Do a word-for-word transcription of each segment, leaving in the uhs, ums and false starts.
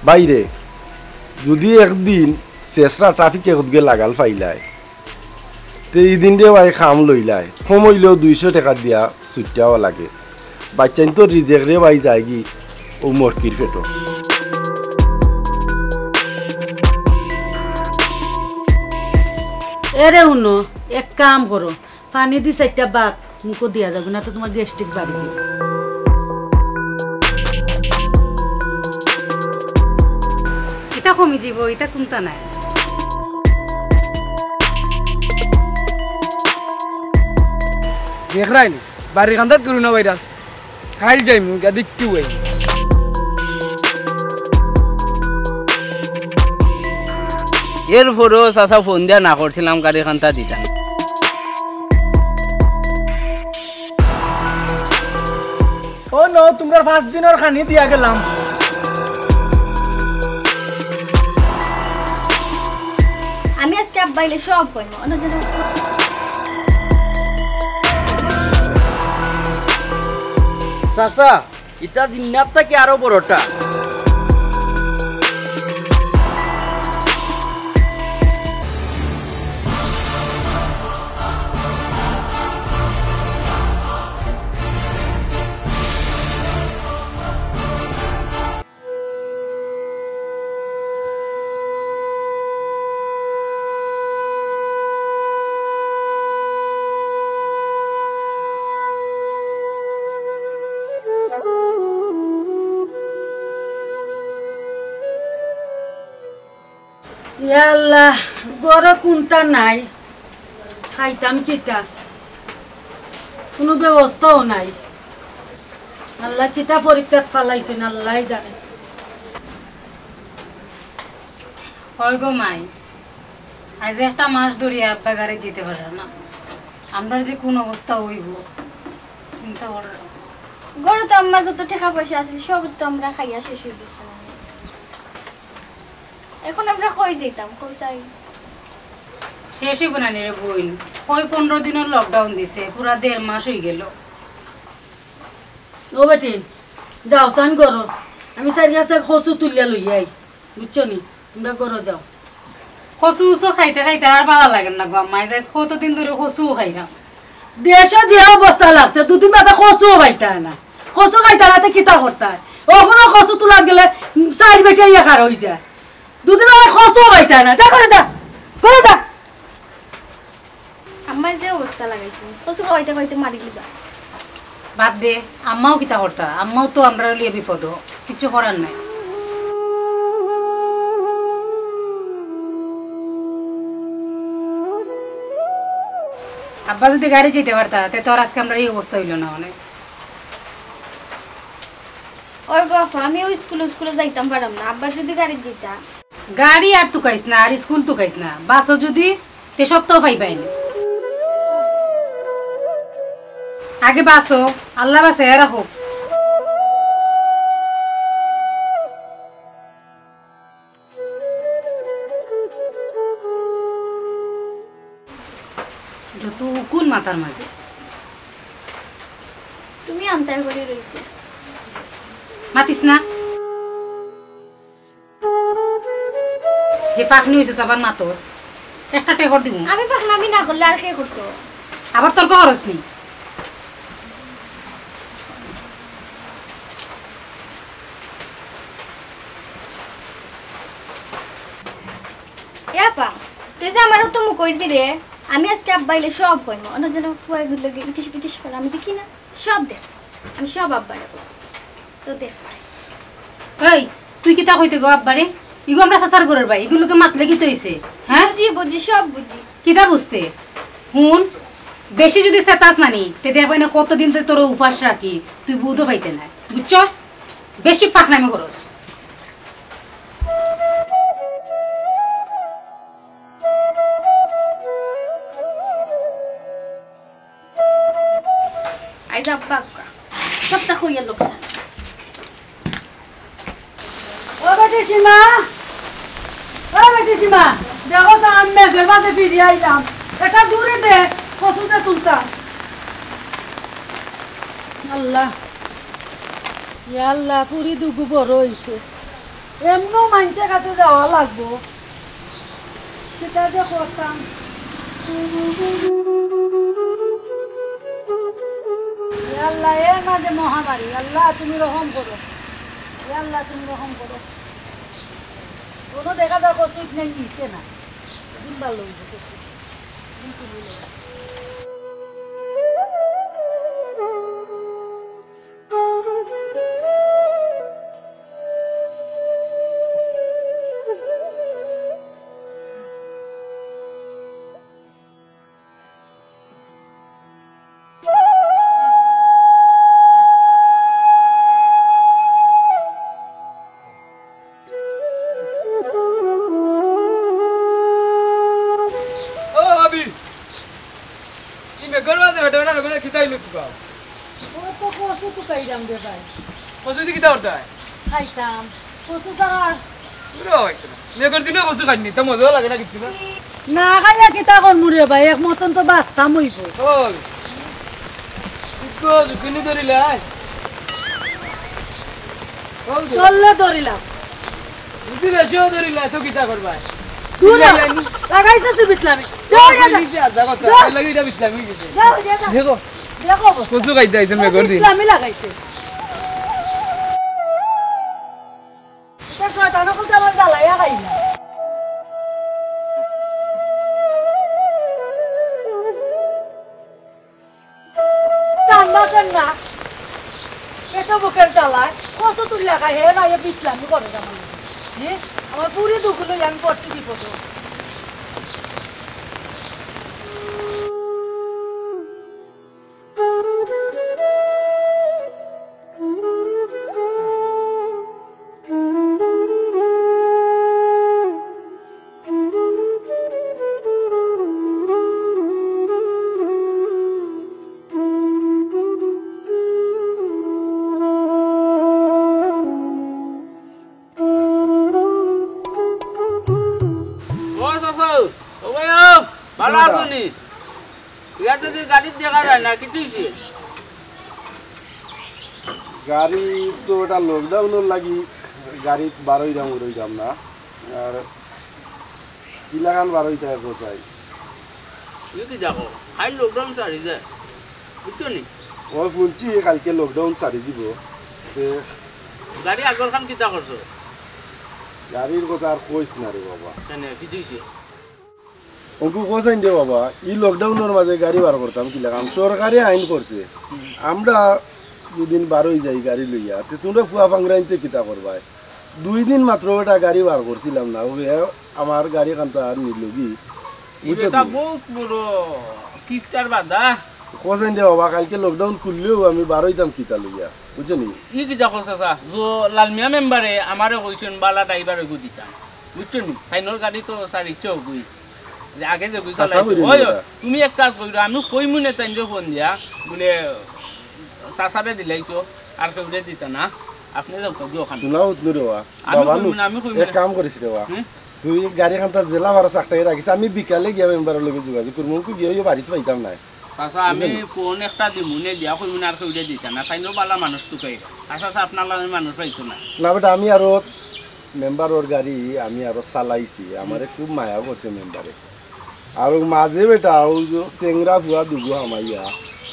ভাইরে, যুদি একদিন শেষরা ট্রাফিকে কতগে লাগাল পাইলায়, তে ই দিন রে ভাই কাম লইলায়, কম অইলেও দুইশো টেকা দিয়া ছুটিয়াওয়া লাগে। বাইচ্চাইন্তর রিজেক রে ভাই যায়গি অউ মরকির পেটো। এরে হুনো, এক কাম করো, পানি দি চাইরটা ভাত মুখো দিয়া যাও, না তো তুমার গ্যাস্ট্রিক বাড়ি যাইবো। ইতা কমি যাইবো, ইতা কুন্তা নায়। দেখরায়নি, বাড়ির কান্দাত করোনা ভাইরাস। কাইল যাইমু, গিয়া দেখতে অই। এরপরেও চাচা ফোন দিয়া না করছিলাম, গাড়ি খান্তা দিতাম। ও নো, তুমরার পাঁচ দিনর খানি দিয়া গেলাম। আমি আজকে আব্বা আইলে সব কইমু, অন্য যেন। চাচা, ইটা জিন্নাত থাকি আরো বড়টা। ইয়া আল্লাহ, ঘরো কুন্তা নাই, খাইতাম কিতা? কুনু ব্যবস্থাও নাই। আল্লাহ কিতা পরীক্ষাত ফালাইছইন, আল্লায় জানে। অয় গো মাই, আইজ একটা মাস ধরি আব্বা গাড়ি যাইতা পাররা না। আমরার যে কুন অবস্থা অইবো, চিন্তা করো। ঘরো তো আম্মা যত টেকা পয়সা আছিল, সব তো আমরা খাইয়া শেষ অই গেছে। এখন আমরা কই যাইতাম, কই যাই? শেষ অইবো না নি রে বইন, কই পনরো দিনর lockdown দিছে, পুরা দেড় মাস অই গেল। ও বেটি, যাও চান করো, আমি চাইর গাছা কচু তুলিয়া লইয়া আই, বুঝছো নি? তুমরা ঘরো যাও। কচু উচু খাইতে খাইতে আর ভালা লাগের না গো আম্মা, আইজ কতদিন ধরি কচুও খাইরাম। দেশো যে অবস্থা লাগছে, দুদিন বাদে কচুও পাইতায় না। কচু খাইতায় না, তে কিতা করতায়? অখনো কচু তুলাত গেলে চাইর বেটিয়া ইয়া খার অই যায়। দুদিন বাদে কচুও পাইতায় না। যা ঘরো যা, ঘরো যা। আম্মায় যে অবস্থা লাগাইছে, কচু খাওয়াইতে খাওয়াইতে মারি লিবা। বাদ দে, আম্মাও কিতা করতা? আম্মাও তো আমরারে লইয়া বিপদো, কিচ্ছু করার নাই। আব্বা যুদি গাড়ি যাইতা পারতা, তে তো আর আইজকে আমরার ই অবস্থা অইলো না অনেক। ওই গো আফা, আমি ওই স্কুলে স্কুলে যাইতাম পারলাম না, আব্বা যুদি গাড়ি যাইতা। গাড়ি আর তুকাইস না, আর স্কুল তুকাইস না, বাসো যুদি তে সপ্তাহ পাইবায় নি। আগে বাসো, আল্লাহ বাঁচাইয়া রাখো। যত কোন মাথার মাঝে। তুমি আন্তায় করে রইছে। মাতিস না। যে ফাঁকনি হইছস আবার মাতস। একটা টেহর দিমু। আমি ফাঁকনামি না করলে আর কে করতো? আবার তর্ক করস নি? এ আপা, তুই যে আমার তো মুখ কই দিরে, আমি আজকে আব্বা আইলে সব কইমু। অন্য যেন ফুয়াগুলো ইটিস পিটিস করে আমি দেখি না, সব দেখছি। আমি সব আব্বারে কই। তো দেখ। এই, তুই কিতা কইতে গো আব্বারে? ইগু আমরা চাচার ঘরর ভাই, ইগুর লগে মাতলে কিতা অইছে? হ্যাঁ? বুঝি, বুঝি, সব বুঝি। কিতা বুঝতে? হুন, বেশি যুদি চেতাস না নি, তে দেখবায় না কতদিন তো তোরে উপাস রাখি, তুই বুঝও পাইতে নায়। বুঝছস? বেশি ফাঁকনামি করস। আইজ আব্বা আক্কা। সবটা কইয়া লোকসান। ও বেটি সীমা, ও বেটি সীমা, দেখো তো আমি মেঘের মাঝে ফিরি আইলাম। এটা দূরে দে, কচুতে তুলতাম। আল্লাহ, ইয়া আল্লাহ, পুরি দুগু বড় অইছে। এমনও মানষর কাছে যাওয়া লাগবো, কিতা যে করতাম। এ আল্লাহ, এর মাঝে মহামারী, আল্লাহ তুমি রহম করো, এ আল্লাহ তুমি রহম করো। কোনো দেখা যায় কচু নাই, নিছে না, দিন ভালো হইব কচু। ও ভাবি, ই মেঘর মাঝে বেটা বেটা বেটা কিতা অইলো কিবা? ও তো কচু টুকাইরাম রে ভাই। কচু দি কিতা করতায়? খাইতাম। কচু ছাড়া আর পুরা অইতো না। মেঘর দিনে কচু খাইনি, তা মজাও লাগে না কিচ্ছু না। না খাইয়া কিতা করমু রে ভাই, এক মতন তো বাঁচতাম অইব। ওই, দুঃখ ঝুঁকিনি ধরিলাই। ওই যে। ধরলে ধরিলাম। যদি বেশিও ধরিলাই, তো কিতা করবায়? দূর হ। লাগাইছে তুই বিটলামি। যাও, যাও, যাও। নিজে আর যাবো তো, যাও। এর লাগি এটা বিটলামি অই গেছে। যাও, যাও, যাও। দেখো, দেখো অবস্থা। কচু খাইতে আইছেন মেঘর দিন। বিটলামি লাগাইছে। এটা শয়তান অকল তো আমার জ্বালাইয়া খাই না। কান বাঁচেন না। পেটো বুকের জ্বালায় কচু তুলিয়া খাই, হে না, এ বিটলামি করে আমার লগে। হে, আমার পুরি দুগুলো আমি পড়ছি বিপদে। ও চাচা, ও ভাই, ও, ভালা আছো নি? ইয়াত তো গাড়িত দেখা যায় না, কিতা অইছে? গাড়ি তো এটা লকডাউনর লাগি গাড়িত বারইতাম, বারইতাম না। আর কিলাখান বারইতায় কও চাই। ই কিতা কও? কাইল লকডাউন ছাড়ি যায়। বুঝছো নি? ও হুনছি কাইলকে লকডাউন ছাড়ি দিব। তে গাড়ি আগর খান কিতা করছো? গাড়ির কথা আর কইস না রে বাবা। কেনে, কিতা অইছে? অঙ্কু কও চাইন রে বাবা, ই লকডাউনর মাঝে গাড়ি বার করতাম কিলাখান? সরকারে আইন করছে। আমরা দুদিন বারই যাই গাড়ি লইয়া, তে তুমরা ফুয়া ফাংরাইন্তে কিতা করবায়? দুই দিন মাত্র বেটা গাড়ি বার করছিলাম না, অউ আমার গাড়ি খান্তা আর নিলগি। ই বুঝছো বেটা নি? বহুত বড় কিস্টার বাধা। কও চাইন রে বাবা, কাইলকে লকডাউন খুললেও আমি বারইতাম কিতা লইয়া, বুঝছো নি? ই কিতা কও চাচা, লালমিয়া মেম্বারে আমারে কইছইন বালা ড্রাইভার এগু দিতাম, বুঝছো নি? তাইনর গাড়ি তো চালাইছে অগুই। যে আগে যেগু চালাইছে। ওই, ওই, তুমি এক কাজ কইরো, আমি কইমুনে তাইনরে ফোন দিয়া, বুলে, চাচারে দিলাইতো, আর কেউরে দিতা না, আপনে যাউক্কা গিয়া অখান। হুনো হুতনু রে বা, আমি বাবা নু, কইমুনে, আমি কইমুনে। এক কাম করিস রে বা, হুম? তুই গাড়ি খান্তা যেলা পারস আটকাই রাখিস, আমি বিকালে গিয়া মেম্বারর লগে যোগাযোগ করমু, অঙ্কু গিয়া অউ বাড়িত পাইতাম নায়। চাচা, আমি বুঝলি? ফোন একটা দিমুনে দিয়া কইমুনে আর কেউরে দিতা না, তাইনও বালা মানুষ তুকাই। আচ্ছা, আচ্ছা, আপনার লাগে মানুষ পাইতো না। না বেটা, আমি আরো মেম্বারর গাড়ি আমি আরো চালাইছি, আমারে খুব মায়া করছে মেম্বারে। আর অউ মাঝে বেটা, অউ যে চেংরা ফুয়া দুগু হামাইয়া,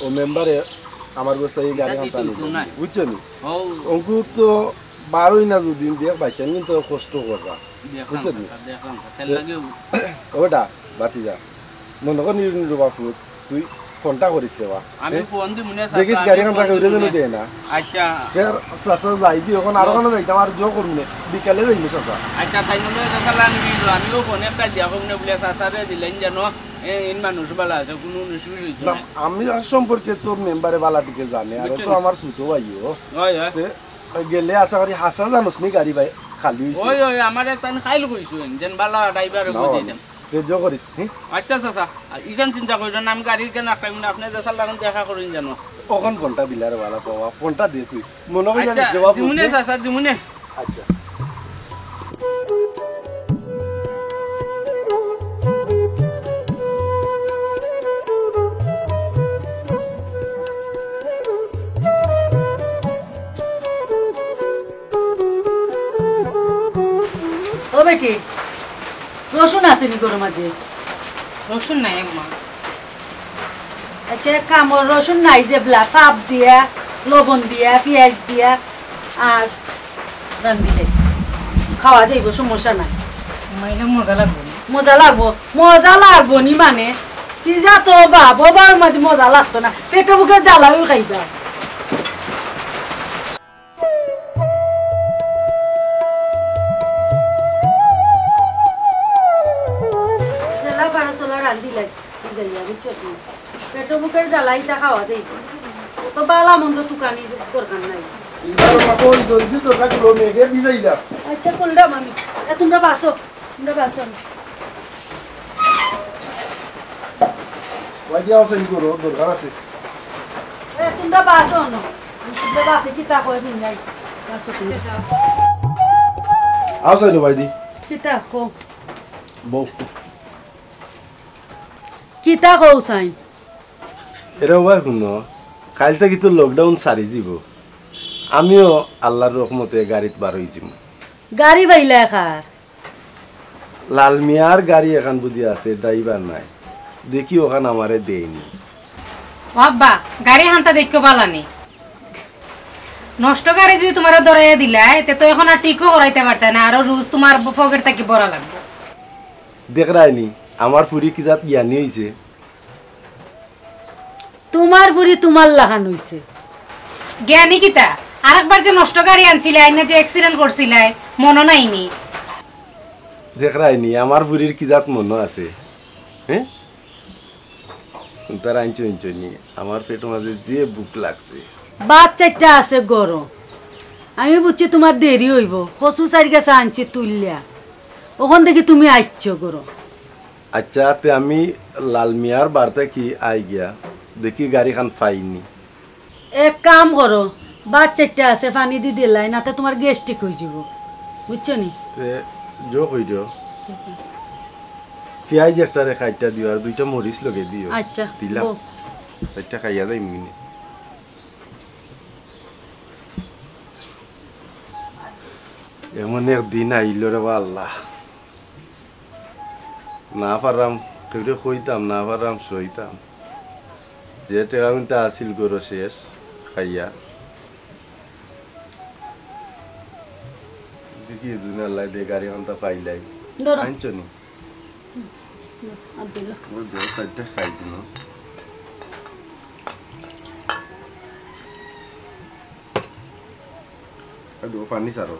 অউ মেম্বারে আমার বস্তা এই গাড়ি এটা আনতা দিতে নিল, নাই। বুঝছো নি? ও। অঙ্কু তো বারই না যদি দেখ বাইচ্চা কিন্তু কষ্ট কররা। দেখলাম বুঝছো নি? চাচা, দেখলাম চাচা, এর লাগেও। ওটা, বাতি যা। মনো কর নিরু নিরু বাপু, তুই ফোনটা করিস রে বা। আমি এ? ফোন দিমুনে চাচা, দেখিস আমি গাড়ি খান ফোন তাকে উড়ে দিমুনে। দেয় না। আচ্ছা। ফের চাচা যাইবি, অখন আরো ও। খানো যাইতাম, আর জো করমু নে। বিকালে যাইমু চাচা। আচ্ছা, তাই মনে হয় চাচা লান দিল, আমিও ফোন একটা দিয়া কমনে বুলে চাচারে দিলেন যেন, এ, ইন মানুষ বালা আছে, কোনো অসুবিধা হইতো না, না। আমি আর সম্পর্কে তোর মেম্বারে বালা দিকে জানে, আর বুঝছো তো নি? আমার ছোট ভাইও। হয়, হয়। তে গেলে আশা করি হাছা জানোস নি গাড়ি ভাই খালি হইছে। ওই, ওই, আমারে তাইন খাইল কইছইন, যেন বালা ড্রাইভার না, কই দিতাম। ধৈর্য করিস, হুম? আচ্ছা, চাচা, ইখান চিন্তা করিও না, আমি গাড়ি কেন আটকাইমু না, আপনে যে চালান দেখা করইন জানো। অখন ফোনটা দিলা রে বালা বাবা, ফোনটা দে তুই। মনো করি আচ্ছা, জানিস রে বাবা, দিমুনে, বুঝলি? চাচা, দিমুনে। আচ্ছা। কি? রসুন আছে নি ঘরর মাঝে? রসুন নাই আম্মা। আচ্ছা, এক কাম কর, রসুন নাই যেবলা, ফাপ দিয়া, লবণ দিয়া, পিয়াজ দিয়া, আর রান্ধিলে খাওয়া যাইব, সমস্যা নাই। মাইলে মজা লাগবো না? মজা লাগবো, মজা লাগবো নি মানে? কি যা তো বা, বাবার মাঝে মজা লাগতো না, পেটো ভুকে জ্বালাও খাইবা। জ্বালা বারো চলা রান্ধিলাইছি, বুঝাইয়া, বুঝছো তুমি? পেটো ভুকের জ্বালা ইটা খাওয়া যাইব। অত বালা মন্দ তুকানি দরকার নাই। এবার বাবা ওই জলদি তো কাজ করো, মেঘে ভিজাই যা। আচ্ছা, করলাম আমি। এ, তোমরা বাসো, তোমরা বাসো না। ওই যে আওসাইন করো, দরকার আছে। এ, তোমরা বাসো না। তোমরা বাসে কিতা কয় দিন নাই। বাসো তুমি। আওসাইন ভাই দি। কিতা কও? বউ। কিতা কও সাইন? এরে ও ভাই, হুনো, কাইল থাকি তো lockdown সারি যিবো। আমিও আল্লাহর রহমতে গাড়িত বার অই যিমু। গাড়ি পাইলায় কার? লাল মিয়ার গাড়ি এখান বুঝি আছে, driver নাই। দেখি ওখান আমারে দেয়নি। ও আব্বা, গাড়ি হান্তা দেখো বালানি। নষ্ট গাড়ি যদি তোমারে ধরাইয়া দিলায়, তে তো এখন আর ঠিকও করাইতে পারতায় না, আরো রোজ তোমার পকেট থাকি ভরা লাগবো। দেখরায়নি, আমার ফুরি কি জাত জ্ঞানী অইছে। তোমার ফুরি তোমার লাখান অইছে। জ্ঞানী কিতা? আরেকবার যে নষ্ট গাড়ি আনছিলায়, আইনা যে accident করছিলায়, মনো নাইনি? দেখরায়নি, আমার ফুরির কি জাত মনো আছে? হ্যাঁ? তার আনছো, আনছো নি, আমার পেটর মাঝে যে ভুক লাগছে। ভাত চাইরটা আছে ঘরো, আমি বুঝছি তোমার দেরি অইবো। কচু চাইর গাছা আনছি তুলিয়া, অখন দেখি তুমি আইছো ঘরো। আচ্ছা, তে আমি লাল মিয়ার বাড়ি থাকি আই গিয়া, দেখি গাড়িখান পাইনি। এক কাম করো, ভাত চাইরটা আছে, পানি দি দিলায়, না তে তোমার gastric অই যিবো, বুঝছো নি? তে জো কই দিও, পিয়াজ একটারে কাইট্টা দিও, আর দুইটা মরিচ লগে দিও। আচ্ছা, দিলাম। বউ। চাইরটা খাইয়া যাইমুগি নে। এমন এক দিন আইলো রে বা আল্লাহ। না পাররাম, কেউরে কইতাম, না পাররাম, সইতাম। যে টেকা কুন্তা আছিল ঘরো শেষ, খাইয়া। দেখি দুনিয়ার লাই দে গাড়ি আনতা পাইলাই। ধরো। আনছো নি? আব্দুল্লাহ। ওই দে, চাইরটা খাই দিন। এই দে, পানি ছাড়ো।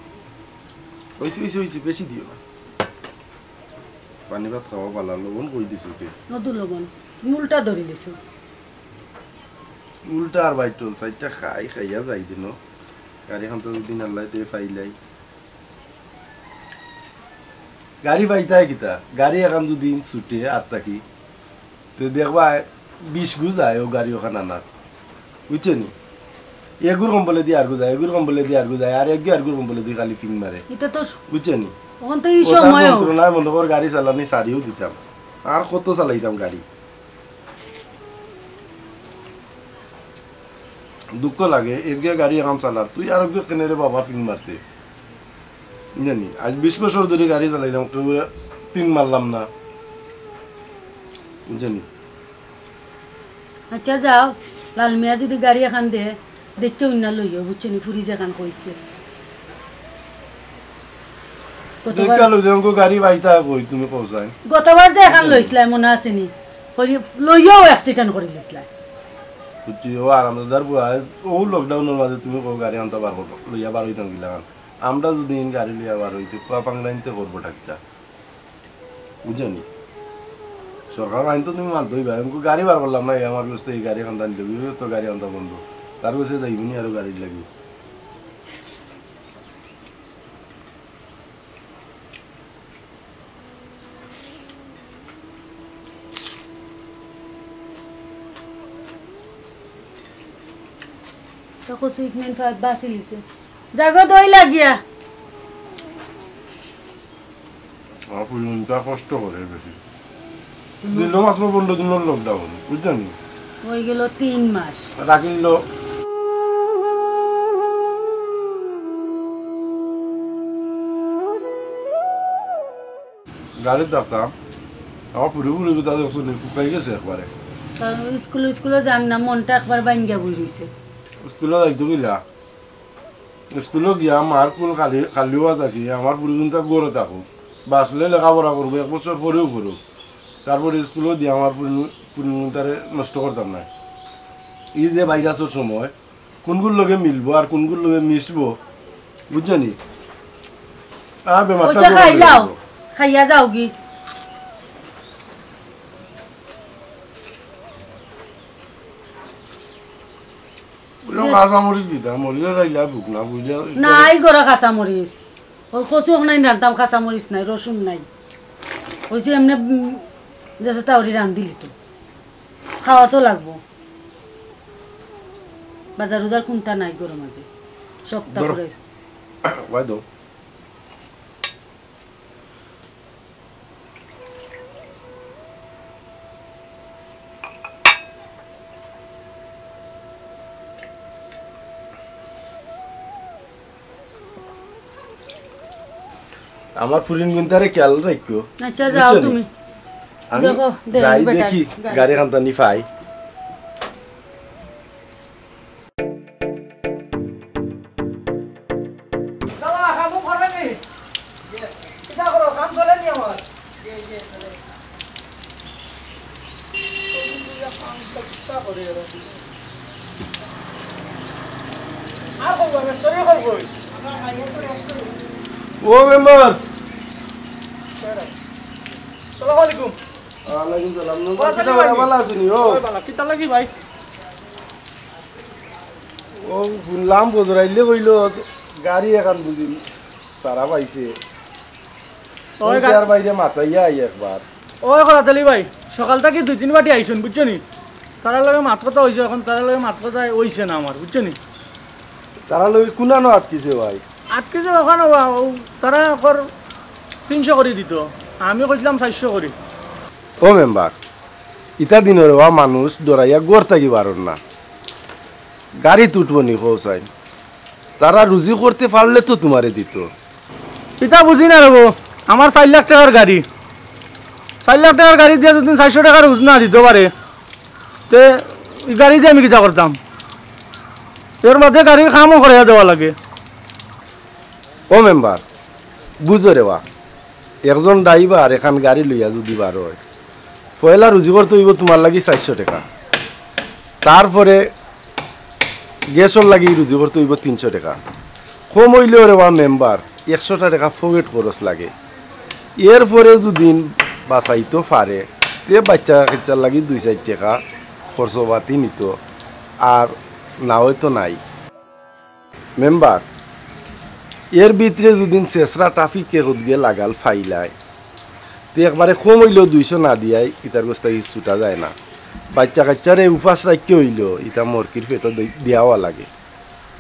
অইছে, অইছে, অইছে, বেশি দিও না। পানি ভাত খাওয়া বালা, লবণ কই দিছো তে? নদু লবণ। তুমি উল্টা ধরি দিছো। উল্টা আর বাইটল, চাইরটা খাই, খাইয়া যাই দিন। গাড়িখান তো দুদিন আল্লাহ দিয়ে পাইলাই। গাড়ি পাইতায় কিতা? গাড়ি এখান যদি ছুটে আর থাকি, তে দেখবায় বিশ গু যায় ও গাড়ি ওখান আনার। বুঝছো নি? এগুর কম্বলে দি আরগু যায়, এগুর কম্বলে দি আরগু যায়, আর এগু আরগুর কম্বলে দি খালি ফিং মারে। ইটা তো বুঝছো নি? অখন তো ই ও তার সময় যন্ত্রণায় মনো কর গাড়ি চালানি ছাড়িও দিতাম। আর কত চালাইতাম গাড়ি? দুঃখ লাগে, এগিয়ে গাড়ি এখান চালার, তুই আর এগিয়ে কেনে রে বাবা ফিং মারতে? জানি, আজ বিশ বছর ধরি গাড়ি চালাইলাম, কেউ ফিং মারলাম না। জানি। আচ্ছা যাও, লাল মিয়া যদি গাড়ি এখান দে, দেখতে উন্না লইও, বুঝছো নি? ফুরি যেখান কইছে। গতবার দেখতে লই যাও, গাড়ি বাইতা কই তুমি কও চাই? গতবার যে এখান লইছলায়, মনো আছে নি? কই লইয়াও accident করি লইছলায়। বুঝছি, ও আরামদাদার বুয়া, ও lockdown-র মাঝে তুমি কও গাড়ি আনতা বার করো, লইয়া বার অইতাম গিলা খান। আমরা যদি ইন গাড়ি লইয়া বার অইতে, পুয়া পাংলাইনতে করবো ডাক্তার। বুঝছো নি? সরকার আইন তো তুমি মানতে অইবা। এমকু গাড়ি বার করলাম না, এই আমার গোস্তে এই গাড়ি খান দান দেবো, তো গাড়ি আনতা বন্ধ। তার গোস্তে যাইবো নি আরো গাড়ি লাগি। তো কচু ইকমেন ফা-, বাসি লিছে। জাগো দই লাগিয়া। আমার ফুলুনটা কষ্ট করে বেশি। হুম। দিল মাত্র পনেরো দিনের lockdown, বুঝছো নি? হয়ে গেল তিন মাস। রাখি দিল। গাড়িত থাকতাম। আমার ফুরি ফুরি গুতা দেখছো নি, ফুকাই গেছে একবারে। কারণ স্কুলে, স্কুলে যার না, মনটা একবার ভাঙ্গিয়া বই রইছে। স্কুলে যাইতো কিলা? স্কুলে গিয়া মার কুল খালি, খালি অওয়া থাকি, আমার ফুরি গুনতা ঘরো থাকো। বাঁচলে লেখাপড়া করবো, এক বছর পরেও করুক। তারপরে স্কুলে দিয়া আমার ফুরি, ফুরি গুনতারে নষ্ট করতাম না। এই যে ভাইরাসর সময়, কোনগুর লগে মিলবো আর কোনগুর লগে মিশবো, বুঝছো নি? আর বেমারটা ওইসে বড় খাই হয়ে যাও, যাইবো। খাইয়া যাও কি? বুঝলাম, কাঁচা মরিচ দিতাম, মরিচও খাইলে আর ভুক না, বুঝলে? নাই গরো কাঁচা মরিচ। ওই কচু অখনাইন রানতাম, কাঁচা মরিচ নাই, রসুন নাই। ওইসে এমনে, উম, যেসে তাওরি রান্ধিলি তো। খাওয়া তো লাগবো। বাজার উজার কুনতা নাই গরো মাঝে। সপ্তাহ ধরো। করে। ভাই দাও। আমার ফুরিন গুনতারে খেয়াল রাখিও। আচ্ছা, বুঝছো যাও নি? তুমি। আমি দেখো, দেখো, যাই বেটা, দেখি, গাড়ি। গাড়ি খানতা নি পাই। বাবা, কামও করে নি? কিতা করো? কাম চলে নি আমার? আর করবো, আমি চুরি করবো। ও মেম্বার। সালাম আলাইকুম। ওয়ালাইকুম সালাম। মেম্বার, ওয়ালাইকুম কিতা সালাম। ভালা আছো নি? ও। ওই বালা, কিতা লাগি ভাই? ও, হুনলাম বজরাইলে কইলো গাড়ি এখান বুঝি সারা পাইছে। ওই ওই গা- তার বাইরে মাতাইয়া আই একবার। ওই করাতালি ভাই, সকাল থাকি দুই তিন বাটি আইছইন, বুঝছো নি? তারার লগে মাত কথা অইছে, এখন তারার লগে মাত কথা অইছে না আমার, বুঝছো নি? তারার লগে কুনানো আটকিছে ভাই? আটকিছে ওখানো বা, ও, তারা কর তিনশো করি দিত, আমি কইছিলাম চাইরশো করি। ও মেম্বার, ইতা দিনর ওয়া মানুষ ডরাইয়া ঘর থাকি বারর না। গাড়িত উঠবো নি কও চাই? তারা রুজি করতে পারলে তো তুমারে দিত। ইতা বুঝি না রে বো, আমার চাইর লাখ টেকার গাড়ি, চাইর লাখ টেকার গাড়ি দিয়া যদি চাইরশো টেকার রুজি না দিত পারে, তে ই গাড়ি দিয়া আমি কিতা করতাম? এর বাদে গাড়ির কামও করাইয়া দেওয়া লাগে। ও মেম্বার, বুঝো রে বা, একজন ড্রাইভার এখান গাড়ি লইয়া যদি বার অয়, পয়লা রুজি করতে অইবো তুমার লাগি চাইরশো টেকা, তারপরে গ্যাসর লাগি রুজি করতে অইবো তিনশো টেকা, কম অইলেও রে বা মেম্বার একশোটা টেকা পকেট খরচ লাগে। এরপরে যদি বাঁচাইতো পারে, তে বাচ্চা কাচ্চার লাগি দুই চাইর টেকা খরচপাতি নিত, আর না অয় তো নাই। মেম্বার, এর ভিতরে যদি শেষরা ট্রাফিকে কতগে লাগাল ফাইলায়, তে একবারে কম অইলেও দুইশো না দিয়াই ইতার গেছ থাকি ছুটা যায় না। বাচ্চা কাচ্চারে উপাস রাখিয়া অইলেও ইতা মরকির পেটো দি-, দিয়াওয়া লাগে।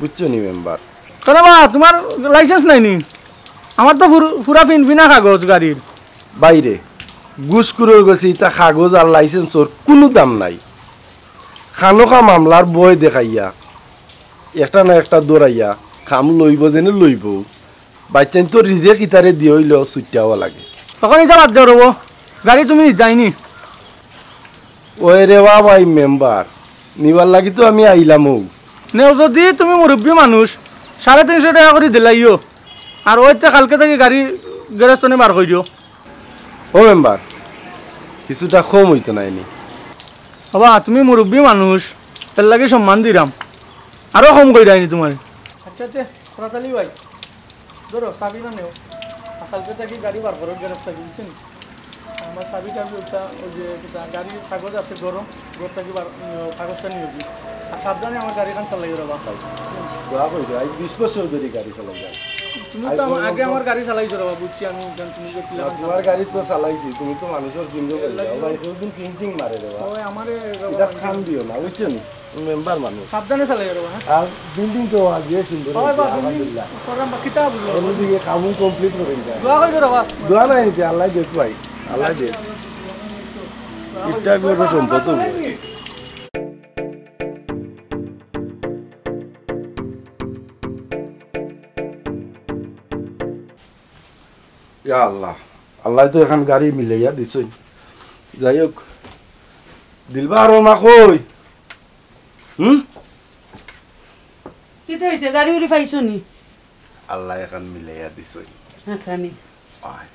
বুঝছো নি মেম্বার? কেনে বা, তুমার লাইসেন্স নাই নি? আমার তো ফুর-, ফুরা ফিনফিনা কাগজ গাড়ির। বাইরে, ঘুষখুরর গেছে ইতা কাগজ আর লাইসেন্সর কুনু দাম নাই। খানোখা মামলার ভয় দেখাইয়া একটা না একটা দৌড়াইয়া কাম লইবো যেনে লইবো। বাইচ্চাইন তো রিজেক ইতারে দিয়া অইলেও ছুটিয়া আওয়া লাগে। তখন ইতা বাদ দেও রবো, গাড়ি তুমি যাইনি। ওই রে বা ভাই মেম্বার, নিবার লাগি তো আমি আইলামউ। নেও যদি তুমি মুরব্বি মানুষ, সাড়ে তিনশো টেকা করি দিলাইও। আর ওইতে কালকে থাকি গাড়ি গ্যারেজ তনে বার করিও। ও মেম্বার, কিছুটা কম অইতো নায় নি? বাবা, তুমি মুরব্বি মানুষ, এর লাগি সম্মান দিরাম। আরো কম কইরায়নি তুমারে। আচ্ছা, তে, করাতালি ভাই, ধরো, চাবিটা নেও। আর কালকে থাকি গাড়ি বার করো, গ্যারেজ থাকি, বুঝছো নি? আমার চাবি টাবি ওটা, ওই যে, কিতা, গাড়ির কাগজ আছে গরম, ঘর থাকি বার, উম, কাগজটা নিয়ে যাবি। আর সাবধানে আমার গাড়িখান চালাই যাবা। দোয়া করি, আজ বিশ বছর ধরি গাড়ি চালাই যায়। তুমি তো আম-, আগে আমার গাড়ি চালাইছো রে বাবা, বুঝছি আমি, কারণ তুমি যে না, কিলাখান তোমার চালাও। গাড়ি তো চালাইছি, তুমি তো মানুষের জিন্দো করে এর লাগি দাও। ভাই, কোনদিন টিং টিং মারে রে বাবা। ওই আমারে রে বাবা, এটা খান দিও না, বুঝছো নি? মেম্বার মানুষ। সাবধানে চালাই রে বাবা, হ্যাঁ? আর বিল্ডিং তো আজ যে সুন্দর হয় হয়েছে, বা, বিল্ডিং আলহামদুলিল্লাহ। করলাম বা, কিতা বুঝলো? অন্যদিকে কামও কমপ্লিট করে দিতে। দোয়া করি রে বাবা। দোয়া নাই নিতে, আল্লাহ দেখ ভাই, আল্লাহ দেখ। ইটা করবো সম্পদ হবে। ইয়া আল্লাহ, আল্লায় তো এখান গাড়ি মিলাইয়া দিছইন। যাই হোক, দিলবার, ও মা কই? হুম? কিতা অইছে? গাড়ি উড়ি পাইছো নি? আল্লায় এখান মিলাইয়া দিছইন। আচ্ছা নি। আয়।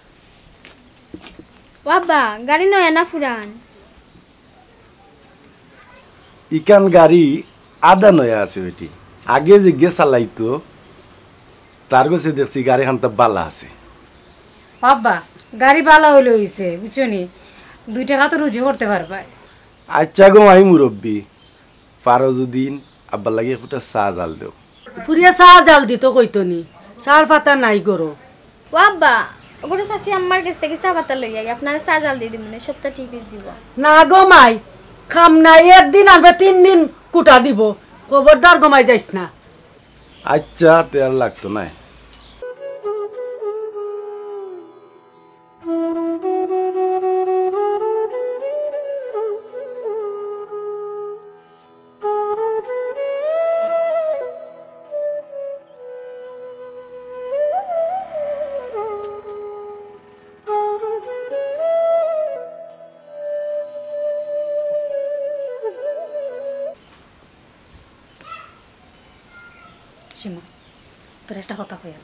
ও আব্বা, গাড়ি নয়া না পুরান? ইখান গাড়ি আধা নয়া আছে বেটি। আগে যেগিয়ে চালাইতো, তার গেছে দেখছি গাড়িখান তো বালা আছে। ও আব্বা, গাড়ি বালা অইলে অইছে, বুঝছো নি? দুই টেকা তো রুজি করতে পারবায়। আচ্ছা গো মাই মুরব্বি, পারো যুদি আব্বার লাগি একটা চা জাল দেও। ফুরিয়ে চা জাল দিতো কইতো নি, চার পাতা নাই গরো। ও আব্বা, ওগুলো চাচি আম্মার গেছ থাকি চা পাতা লই আই, আপনারে চা জাল দি দিমুনে, সবটা ঠিক অই যিবো। না গো মাই, কাম নাই, একদিন আনবে তিন দিন কুটা দিবো, খবরদার গো মাই যাইছ না। আচ্ছা, তে আর লাগতো নায়। শিমা, তোরে একটা কথা কইয়ার।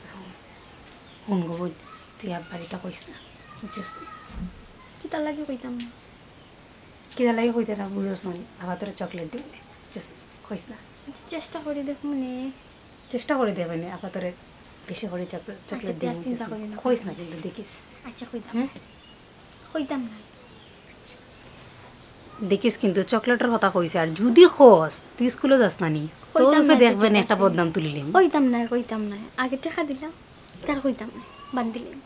হুন গো বইন, তুই আব্বারে ইতা কইস না, বুঝছস নি? কিতার লাগি কইতাম না? কিতার লাগি কইতে না বুঝছস না? আব্বা তোরে চকলেট দিবো নে, বুঝছস নি? কইস না। আচ্ছা, চেষ্টা করি দেখমুনে। চেষ্টা করি দেখমুনে, আব্বা তোরে বেশি করি চকলেট, আচ্ছা, চকলেট দিবো নে, চিন্তা বুঝছস নি? করি না। কইস না কিন্তু দেখিস। আচ্ছা, কইতাম। হুম? কইতাম না। দেখিস কিন্তু চকলেটর কথা কইছে, আর যুদি কস তুই স্কুলো যাস না নি, তোর কইতাম উপরে না, দেখবে নি ঠিক একটা আছে। বদনাম তুলিলিমু। কইতাম না, কইতাম না। আগে টেকা দিলাম, তার কইতাম না, বান্দিলিমু।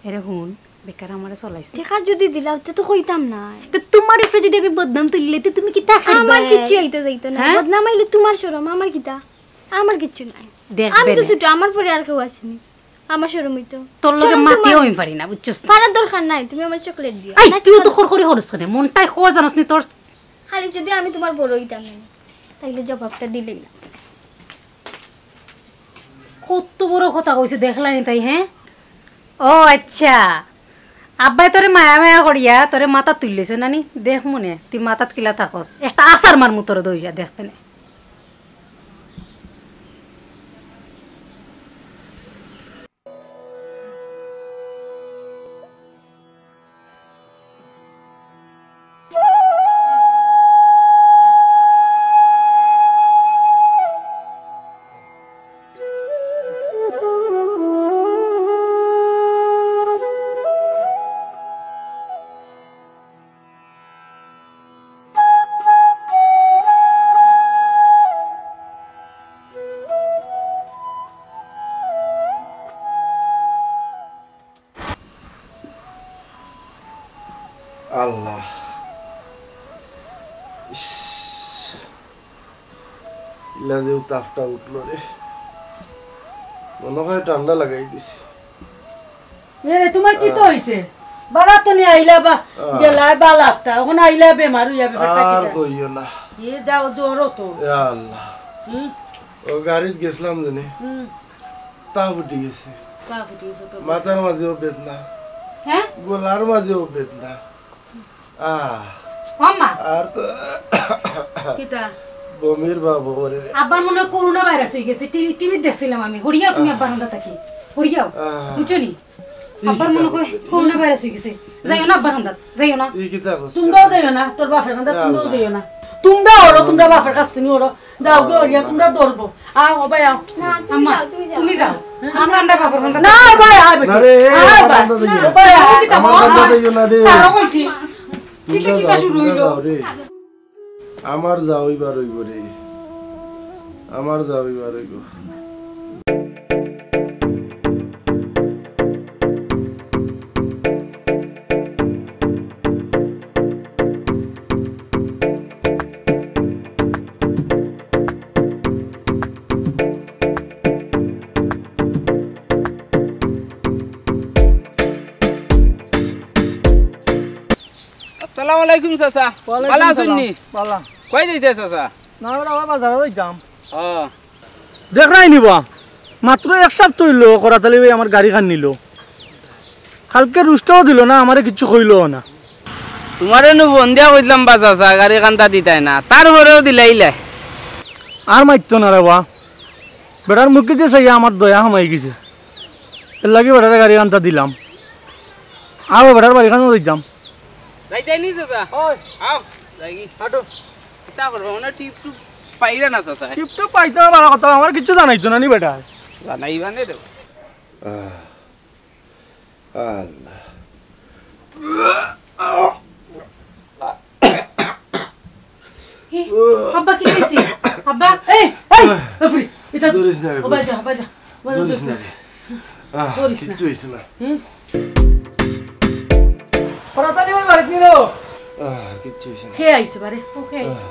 এরে হুন, বেকার আমারে চলাইস না। টেকা যুদি দিলাও, তে তো কইতাম না। তে তুমার উপরে যুদি আমি বদনাম তুলিলে, তে তুমি কিতা করবায়? আমার কিচ্ছু অইতো যাইতো না। হ্যাঁ? বদনাম আইলে তুমার শরম, আমার কিতা? আমার কিচ্ছু নাই। দেখবে আমি তো নে। ছোট, আমার পরে আর কেউ আছেনি। আমার শরম অইতো। তোর লগে শরম মাতিও তোমার। আমি পারি না, বুঝছস না? পারার দরকার নাই, তুমি আমার চকলেট দিও। এই, না, তুইও তো খরখরি করস কেনে? মনটাই খর জানোস নি তোর। খালি যুদি আমি তুমার বড় অইতাম না, তাইলে জবাবটা দিলেই না। কত বড় কথা কইছে দেখলায় নি তাই, হ্যাঁ? ও আচ্ছা, আব্বায় তোরে মায়া মায়া করিয়া তোরে মাথাত তুলিলিছে না নি? দেখমুনে, তুই মাথাত কিলা থাকস। একটা আছাড় মারমু তোরে দইয়া, দেখবে নে। আল্লাহ। ইস, ইলা যে তাপটা উঠলো রে, মনে হয় ঠান্ডা লাগাই দিছে। এ, তুমার কিতা অইছে? বালা তো নি আইলা বা, আহ। গেলায় বালা একটা, অখন আইলা বেমার অইয়া ব্যাপারটা আর কিতা? কইও না। এ যাও, জ্বরও তো। ইয়া আল্লাহ। হুম? ও গাড়িত গেছলাম জানি। হুম। তা ফুটি গেছে। তা ফুটি গেছে তো। মাথার মাঝেও বেদনা। হ্যাঁ? গলার মাঝেও বেদনা। আহ। ও আম্মা। আর তো কিতা? বমির ভাব অইরে। আব্বার মনে হয় করোনা ভাইরাস অই গেছে। টিভি, টিভিত দেখছিলাম আমি। হরিয়াও তুমি আহ। আব্বার হান্দাত থাকি। হরিয়াও। আহ। বুঝছো নি? ই আব্বার কিতা মনে হয় করছে? করোনা ভাইরাস অই গেছে। যাইও না আব্বার হান্দাত। যাইও না। ই কিতা করছে? তুমরাও যাইও না। তোর বাপের হান্দাত তুমরাও আল্লাহ। যাইও না। তুমরা অরো, তুমরা বাপের কাছ তুমি অরো। যাও গো, ইয়া তুমরা ধরবো। আও, ও ভাই, আও। না, তুমি আম্মা, যাও, তুমি যাও। তুমি যাও। আমরা, আমরা বাপের হান্দাত না, ভাই, আয় বেটি। না রে, আয় আমার ভাই। হান্দাত যাইও না। ভাই, আয়। আমার হান্দাত যাইও না রে। সারা কইছি। তুমরা কিতা, কিতা যাও, শুরু তুমরা হইলো? যাও রে। আমার যাওইবার অইবো রে। আমার যাওইবার অইবো। আসসালামু আলাইকুম চাচা। ওয়ালাইকুম ভালা আছইন সালাম। নি? ভালা। কই যাইতে চাচা? না, আমরা আবার বাজারো যাইতাম। ও। দেখরায় নি বা, মাত্র এক সপ্তাহ অইলো করাত আলী ভাই আমার গাড়িখান নিলো। কালকে রুষ্টও দিল না, আমারে কিচ্ছু কইলও না। তুমারে নু ফোন দিয়া কইলাম বা চাচা, গাড়ি কান্তা দিতায় না, তারপরেও দিলাইলায়। আর মাতিও না রে বা, বেটার মুখে যে চাইয়া আমার দয়া হামাই গেছে, এর লাগি বেটারে গাড়ি কান্তা দিলাম। আও, বেটার বাড়ি কানো যাইতাম। যাইতায় নি চাচা? ওই। আও, যাইগি। হাঁটো। কিতা করবা? মানে টিপ টুপ পাইরা না চাচা? টিপ টুপ পাইতাম, ভালা কথা, আমার কিচ্ছু জানাইতো না নি বেটা। জানাইবা নে রে। আহ, আল্লাহ। হে, আব্বা, কিতা অইছে? আব্বা, এই, এই, বাপরে, এটা ধরিস না রে, ও ভাই, যা, ভাই, যা, ভাই, যা, ধরিস ধরিস না না। রে। আহ, ধরিস না। কিচ্ছু অইছে না। হুম? পরাতালি ভাই বাড়িত নি রে? আহ, কিচ্ছু অইছে না। কে আইছে বারে? ও কে আইছে?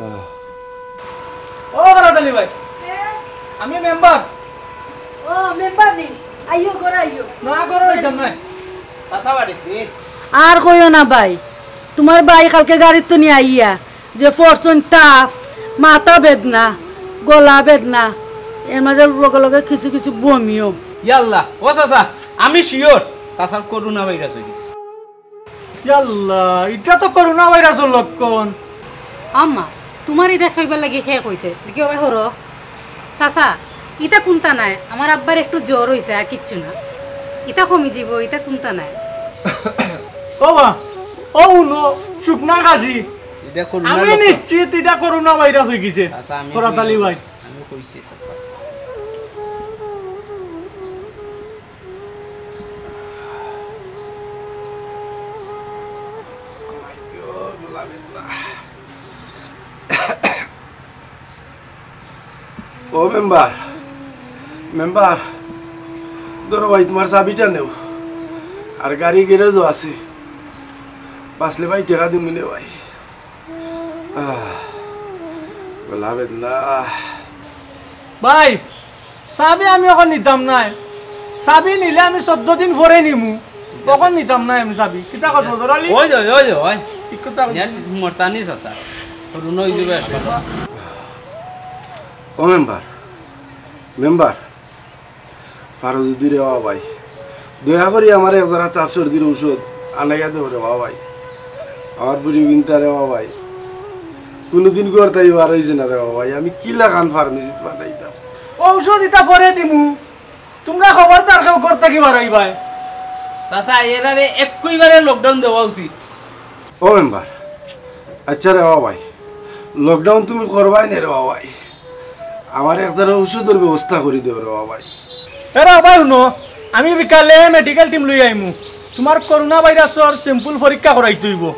আহ, আহ। ও পরাতালি ভাই, আমি মেম্বার। ও মেম্বার নি? আইও, ঘরে আইও। না, ঘরে যাইতাম না। চাচা বাড়িত নি? আর কইও না ভাই, তুমার ভাই কালকে গাড়িত তো নিয়া আইয়া যে ফরছইন তাপ, মাথা বেদনা, গলা বেদনা, এর মাঝে লগে লগে কিছু কিছু বমিও। ইয়াল্লা, ও চাচা, আমি শিওর চাচার করোনা ভাইরাস অই গেছে। ইয়াল্লা, ইটা তো করোনা ভাইরাসর লক্ষণ। আম্মা, তুমার ইটা খাইবার লাগি কে কইছে? দেখি ওবা হরো। চাচা, ইটা কুন্তা নায়, আমার আব্বার একটু জ্বর অইছে, আর কিচ্ছু না। ইটা কমি যিবো, ইটা কুন্তা নায়। ও বা, ও উনো, শুকনা কাশি। ইটা করোনা আমি লক্ষণ। নিশ্চিত ইটা করোনা ভাইরাস অই গেছে। চাচা, আমি করাত আলী কই-, ভাই। আমি কইছি, চাচা। ও মেম্বার, মেম্বার, ধরো ভাই, তুমার চাবিটা নেও, আর গাড়ি গ্যারেজও আছে, বাঁচলে ভাই টেকা দিমু নে ভাই। আহ, গলা বেদনা। ভাই, চাবি আমি অখন নিতাম নায়। চাবি নিলে আমি চৌদ্দ দিন পরে নিমু। ঠিক আছে। অখন নিতাম নায় আমি চাবি। কিতা কথা, ঠিক আছে। জরালি? ওই যে, ওই যে, ওই। ঠিক কথা কইছো। নেট মরতানি চাচা। করোনা অই যাইবো একবার। ও মেম্বার, মেম্বার, পারো যুদি রে বাবা ভাই, দয়া করি আমারে এক জরা তাপ সর্দির ঔষধ আনাইয়া দেও রে বাবা ভাই। আমার বুড়ি বিনতা রে বাবা ভাই, কুনুদিন ঘর থাকি বার অইছে না রে বাবা ভাই, আমি কিলাখান ফার্মেসিত পাঠাইতাম? ঔষধ ইতা পরে দিমু, তুমরা খবরদার কেউ ঘর থাকি বার অইবায়। চাচা, এরারে একেবারে lockdown দেওয়া উচিত। ও মেম্বার, আচ্ছা রে বাবা ভাই, lockdown তুমি করবায় নে রে বাবা ভাই, আমার এক জরা ঔষধর ব্যবস্থা করি দেও রে বাবা ভাই। এ রে বাবা ভাই, হুনো, আমি বিকালে মেডিকেল টিম লই আইমু, তুমার করোনা ভাইরাসর sample পরীক্ষা করাইতে অইবো,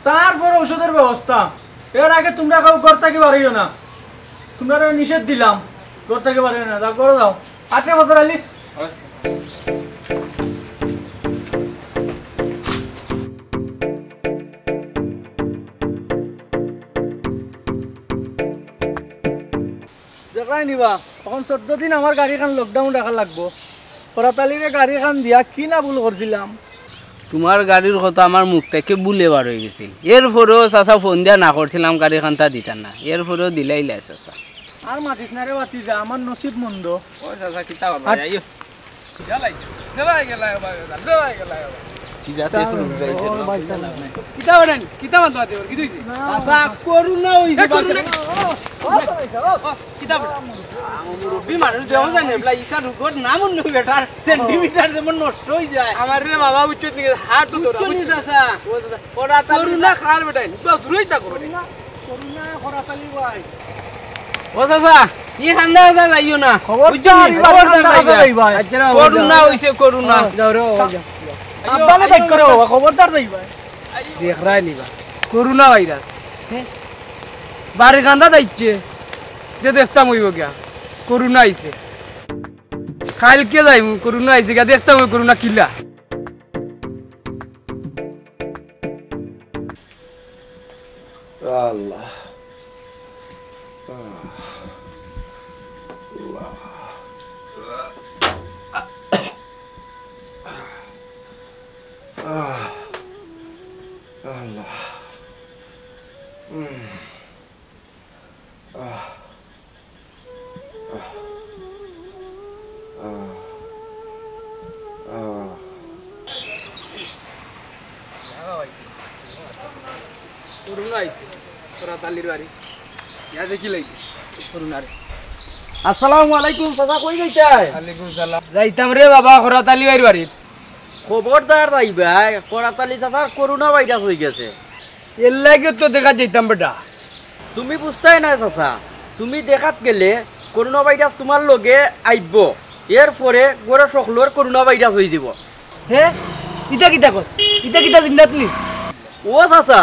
তারপর ঔষধর ব্যবস্থা। এর আগে তুমরা কেউ ঘর থাকি বার অইও না, তুমরারে নিষেধ দিলাম, ঘর থাকি বার অইও না, যাও ঘরো যাও। আটে বদর আলী। দেখরায় নি বা, অখন চৌদ্দ দিন আমার গাড়িখান lockdown রাখা লাগবো। করাত আলীরে গাড়িখান দিয়া কি না ভুল করছিলাম। তুমার গাড়ির কথা আমার মুখ থাকি ভুলে বার অই গেছিল। এরপরেও চাচা ফোন দিয়া না করছিলাম, গাড়িখানতা দিতা না। এরপরেও দিলাইলায় চাচা। আর মাতিস না রে ভাতিজা, আমার নসিব মন্দ। ও চাচা, কিতা করবা? আর আইও। জ্বালাইছে। জ্বালাই গেলায় বাবা, জ্বালাই গেলায় বাবা। কি জাতে একটু লুকাইছে না? কিতা করেন? কিতা বান্ধব আছে ওর? কি হইছে? চাচা, করোনা হইছে। এ, করোনা। বাবা। ও, ও, ও, কিতা বলে? আমার মুরব্বি মানুষ দেওয়া যায় না, বলা, ইটা রোগর নাম অন্য বেটার, সেন্টিমিটার যেমন নষ্ট হয়ে যায়। আমার রে বাবা, উচ্চ দিকে হাত তো ধরা, উচ্চ নি, উচ্চ। চাচা। ও চাচা। ওরা তাহলে করোনা খার বেটাই, তো দূরেই থাকো বেটাই। করোনা, করোনা খরা চালি ভাই। ও চাচা, ই ঠান্ডা কথা যাইও না। খবরদার, বুঝছো নি? এবার খবরদার ঠান্ডা কথা যাইবা। যাইবা। আচ্ছা, না, করোনা যাও। হইছে, করোনা। যাও রে, যাও, যাও। আব্বালে আইও, দেখ করে আইও। বাবা, খবরদার যাইবা। দেখরায় নি বা। Corona virus. হ্যাঁ? বাড়ি কান্দা যাইছে। যে দেখতাম হইব গিয়া। করোনা আইছে। কালকে যাইমু, করোনা আইছে গিয়া। দেখতাম হইব করোনা কিলা। আল্লাহ। আহ। আল্লাহ। আহ। আল্লাহ। উম। আহ। আহ। আহ। করুণা আইছে, করাত আলীর বাড়ি। ইয়া দেখি লাগি, করুণারে। আসসালামু আলাইকুম চাচা, কই যাইতায়? ওয়ালাইকুম সালাম। যাইতাম রে বাবা, করাত আলী ভাইর বাড়িত। খবরদার যাইবায়, করাত আলী চাচার করোনা ভাইরাস অইগেছে। এরলাগিউ তো দেখাত যাইতাম বেটা। তুমি বুঝতায় নায় চাচা, তুমি দেখাত গেলে করোনা ভাইরাস তুমার লগে আইবো, এরপরে ঘরর সকলর করোনা ভাইরাস অইযিবো। হে, ইতা কিতা কস? ইতা কিতা জিন্দাত নি? ও চাচা,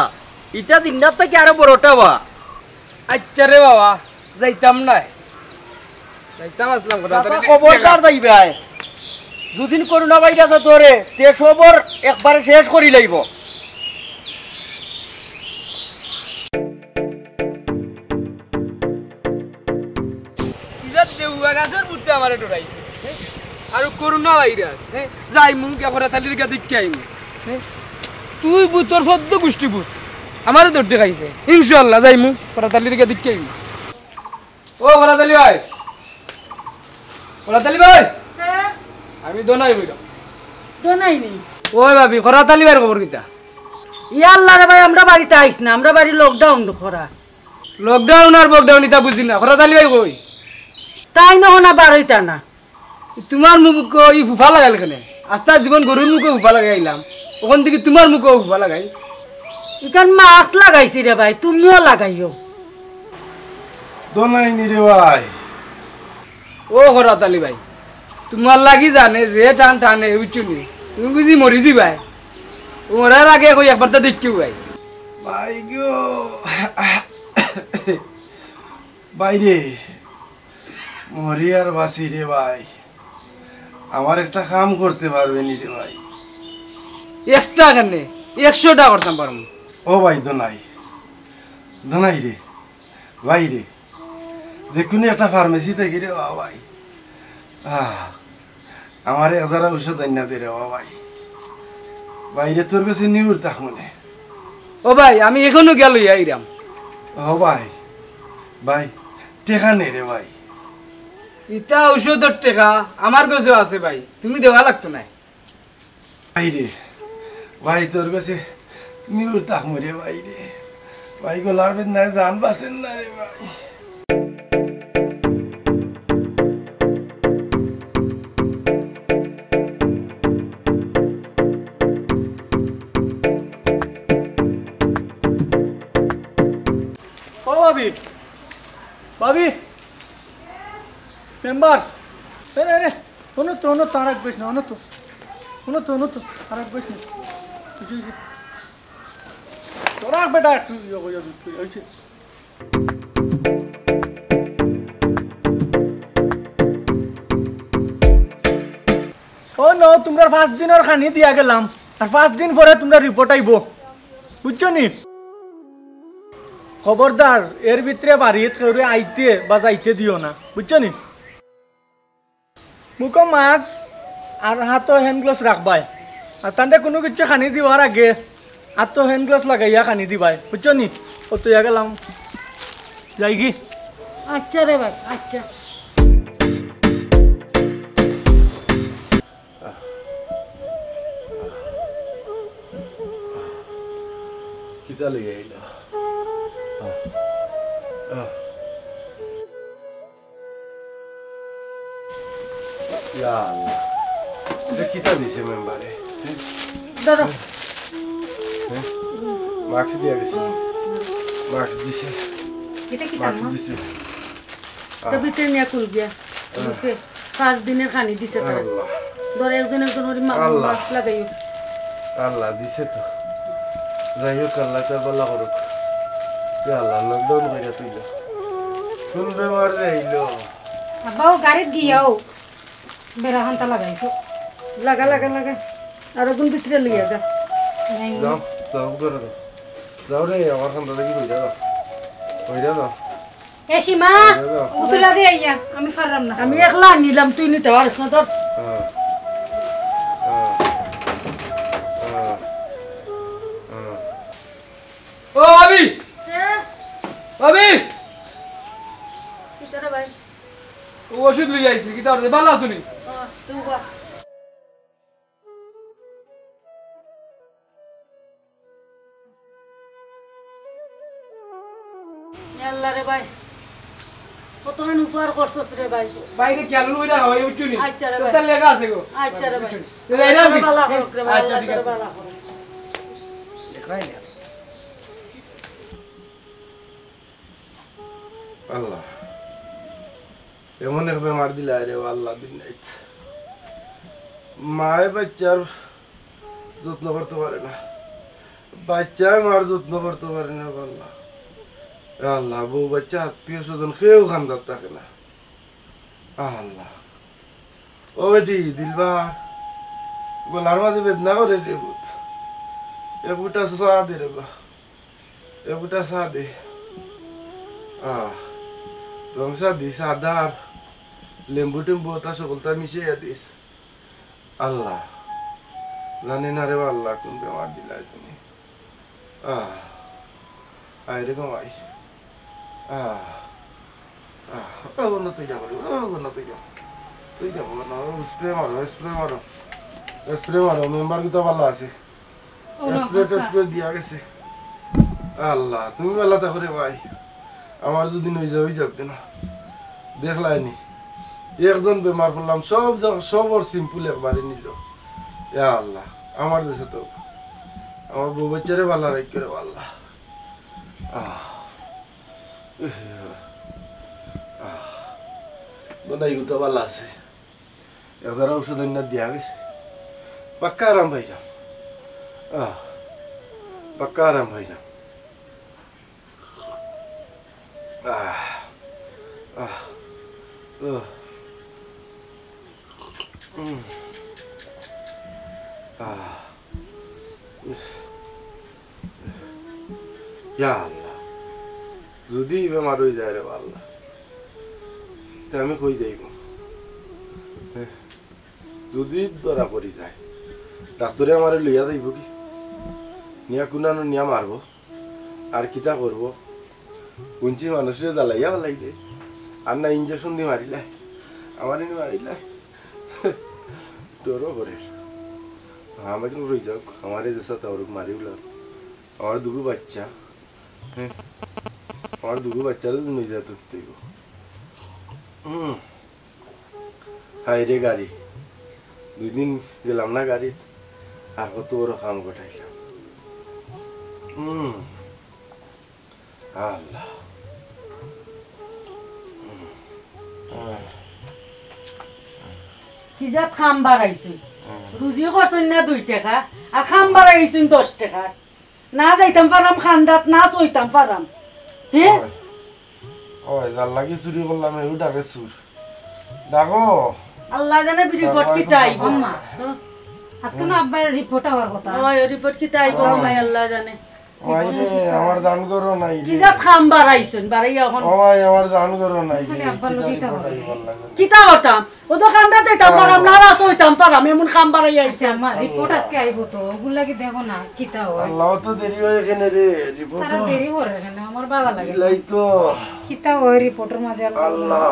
ইতা জিন্দাত থাকি আরো বড়টা বা। আইচ্ছা রে বাবা, যাইতাম নায়। যাইতাম আছলাম কথা। চাচা, খবরদার যাইবায়। যুদি করোনা ভাইরাসে ধরে, তে সবর একবারে শেষ করি লাইবো। ইজাত দেউয়া গাছর ভূতে আমারে ডরাইছে, হে? আর করোনা ভাইরাস, হে? যাইমু গিয়া করাত আলীর গিয়া দেখিয়া আইমু, হে? তুই ভূত, তোর চৌদ্দ গুষ্টি ভূত, আমারে ধরতে খাইছে। ইনশাআল্লাহ যাইমু, করাত আলীর গিয়া দেখিয়া আইমু। ও করাত আলী ভাই, করাত আলী ভাই, হ্যাঁ? আমি দোনাই বইলাম। দোনাই নি? ওই ভাবি, করাত আলী ভাইর খবর কিতা? ইয়া আল্লাহ রে ভাই, আমরার বাড়িত আইস না, আমরার বাড়ি lockdown করা। Lockdown আর বকডাউন ইতা বুঝি না। করাত আলী ভাই কই? তাইন অখনো বারইতা না। তুমার মুখো ই ফুফা লাগাইল কেনে? আস্তা জীবন গরুর মুখো ফুফা লাগাই আইলাম, অখন দেখি তুমার মুখো ফুফা লাগাই। ইখান mask লাগাইছি রে ভাই, তুমিও লাগাইও। দোনাই নি রে ভাই। ও করাত আলী ভাই, তুমার লাগি জানে যে টান টানে, বুঝছো নি? তুমি বুঝি মরি যিবায়। মরার আগে কই একবার তো দেখিও ভাই। ভাই গো, ভাই রে, মরি আর বাঁচি রে ভাই, আমার একটা কাম করতে পারবে নি রে ভাই? একটা কেনে, একশোটা করতাম পারমু। ও ভাই দোনাই, দোনাই রে, ভাই রে, দেখুনি একটা ফার্মেসি থাকি রে বা ভাই। আহ, আমারে এক জারা ঔষধ আইনা দে রে বা ভাই। ভাই রে, তোর গেছে নিউর তাক মনে। ও ভাই, আমি এখনো গিয়া লইয়া আইরাম। ও ভাই, ভাই, টেকা নে রে ভাই। ইতা ঔষধর টেকা আমার গেছেও আছে ভাই, তুমি দেওয়া লাগতো নায়। ভাই রে, ভাই তোর গেছে নিউর তাক মরে ভাই রে। ভাই গলার বেদনায় জান বাঁচের না রে ভাই। ও ভাবি, ভাবি, মেম্বার, এ রে, এ রে, হুনো তো, হুনো তো, আর রাগ করিস না, হুনো তো, হুনো তো, হুনো তো, আর রাগ করিস না। বুঝছি, বুঝছি। তোরা বেটা একটু ইয়ে করিয়া দিস, হইছে? ও নো, তুমরার পাঁচ দিনর খানি দিয়া গেলাম, আর পাঁচ দিন পরে তুমরার রিপোর্ট আইবো, বুঝছো নি? খবরদার, এর ভিতরে বাড়িত কেউরে আইতে বা যাইতে দিও না, বুঝছো নি? মুখো মাস্ক আর হাতো হ্যান্ড গ্লাভস রাখবায়। আর তানরে কুনু কিচ্ছু খানি দিবার আগে হাতো হ্যান্ড গ্লাভস লাগাইয়া খানি দিবায়, বুঝছো নি? ও তো ইয়া গেলাম, যাইগি। আচ্ছা রে ভাই, আচ্ছা। কিতা লইয়া আইলা? ইয়া আল্লাহ। ইটা কিতা দিছে মেম্বারে? ধরো। মাস্ক দিয়া গেছে। মাস্ক দিছে। ইটা কিতা মাস্ক দিছে। তো ভিতরে নিয়া খুল গিয়া। দিছে। পাঁচ দিনর খানি দিছে তারা। আল্লাহ। ধরো একজন একজন করি মা-, আল্লাহ। মাস্ক লাগাইও। আল্লাহ দিছে তো। যাই হোক, আল্লাহ তার ভালা করুক। ইয়া আল্লাহ, লকডাউন কইরা তুইলা। কোন বেমার রে আইলো? আব্বা, ও গাড়িত গিয়াও বেড়া খান্তা লাগাইছো। লাগা, লাগা, লাগা। আর ওগুন ভিতরে লইয়া যা। যাও, যাও, ঘরে যাও। যাও রে, আমার খান্তা দেখি কইরা যাও। কইরা যাও। এ সীমা, কইরা যাও। উতুলা দিয়ে আইয়া, আমি পারলাম না। আমি একলা নিলাম, তুই নিতে পারিস না, ধর। হ্যাঁ। হ্যাঁ। হ্যাঁ। হ্যাঁ। ও ভাবি! হ্যাঁ? ভাবি! কিতা রে ভাই? ও ওষুধ লইয়া আইছি, কিতা রে, ভালা আছো নি? ও, তুই বা। আল্লাহ রে ভাই, কতখান উপকার করছস রে ভাই। বাইরে খেয়াল করে রাখা হয়, বুঝছো নি? আচ্ছা রে ভাই। সবটা লেখা আছে গো। আচ্ছা রে ভাই। বুঝছো নি? তো যাই না আল্লাহ আমি? ভালা করুক রে ভাই, আচ্ছা, আল্লাহ ঠিক আছে। ভালা করুক। দেখাই না। আল্লাহ, এমন এক বেমার দিলা রে আল্লাহ, দিন রাইত। মায়ে বাচ্চার যত্ন করতে পারে না, বাচ্চায় মার যত্ন করতে পারে না, আল্লাহ। এ আল্লাহ, বউ বাচ্চা আত্মীয় স্বজন কেউ খান্দাত থাকে না। আল্লাহ, ও বেটি দিলবার, গলার মাঝে বেদনা করে রে পুত, এ ফুটা চা দে রে বা। এ ফুটা চা দে। আহ, রং চা দিস, আদা আর লেম্বু টেম্বু ওটা সকলটা মিশাইয়া দিস। আল্লাহ, জানি না রে আল্লাহ, কোন বেমার দিলাই তুমি। আহ, আয় রে গো আয়। আহ, আহ, ও না তুই যাবো রে, ও না তুই যাবো। তুই যাবো না, স্প্রে মারো, স্প্রে মারো। স্প্রে মারো, মেম্বার কিন্তু ভালা আছে। ও না, স্প্রে হাছা। টেস্প্রে দিয়া গেছে। আল্লাহ, তুমি ভালা থাকো রে ভাই। আমার যদি নই যাও, ওই যাক না। দেখলায়নি? একজন বেমার পড়লাম, সব জ-, সবর সিম্পল একবারে নিল। ইয়া আল্লাহ, আমার দেশে তো আমার বউ বাচ্চারে ভালা রাখ করে আল্লাহ। আহ। আহ। দোনাই গুতা ভালা আছে। একদারা ঔষধ আনিয়া দিয়া গেছে। পাক্কা আরাম পাইলাম। আহ, পাক্কা আরাম পাইলাম। আহ, আহ, উহ। উম। আহ। ইয়া আল্লাহ, যদি ই বেমার অই যায় রে আল্লাহ, তে আমি কই যাইমু? যদি ধরা পড়ি যায়, ডাক্তরে আমারে লইয়া যাইবো কি? নিয়া কুনানো নিয়া মারবো, আর কিতা করবো? হুনছি মানুষরে জ্বালাইয়া ফালাই দে, আর না ইঞ্জেকশন দি মারিলায়, আমারে নি মারিলায়। ডরও করের। আমার তো রই যাউক, আমারে যেসা তাওরুক মারি উলার। আমার দুগু বাচ্চা, হ্যাঁ, আমার দুগু বাচ্চারে তো নিয়ে যেতে হইব। হুম। হায় রে গাড়ি, দুই দিন গেলাম না গাড়িত, আর কত বড় কাম ঘটাইলাম। হুম। আল্লাহ। কি জাত কাম বাড়াইছইন? রুজি করছইন না দুই টেকা, আর কাম বাড়াইছইন দশ টেকার। না যাইতাম পারাম খান্দাত, না চইতাম পারাম। হে? ওই, ওই, যার লাগি চুরি করলাম, এও ডাকে চুর। ডাকো। আল্লায় জানে রিপোর্ট কিতা আইবো। আম্মা, আজকে না আব্বার রিপোর্ট আওয়ার কথা। ওই, রিপোর্ট কিতা আইবো, আল্লায় জানে। ওই রে, আমার জান ঘরো নাই রে। কি জাত কাম বাড়াইছইন, বাড়াইয়া অখন। ওই, আমার জান ঘরো নাই রে। খালি আব্বার লগে কিতা করতাম? ও তো খান্দাত যাইতাম পারাম না, রাস্তা অইতাম পারাম, এমন কাম বাড়াইয়া আইছে। আচ্ছা, আম্মা, রিপোর্ট আজকে আইবো তো, ওগুর লাগি দেখো না, কিতা অয়। আল্লাহ, অত দেরি অয় কেনে রে, রিপোর্ট তারা তো দেরি করে কেনে, আমার বালা লাগে না। ইলাই তো। কিতা অয় রিপোর্টর মাঝে, আল্লাহ জানে। আল্লাহ।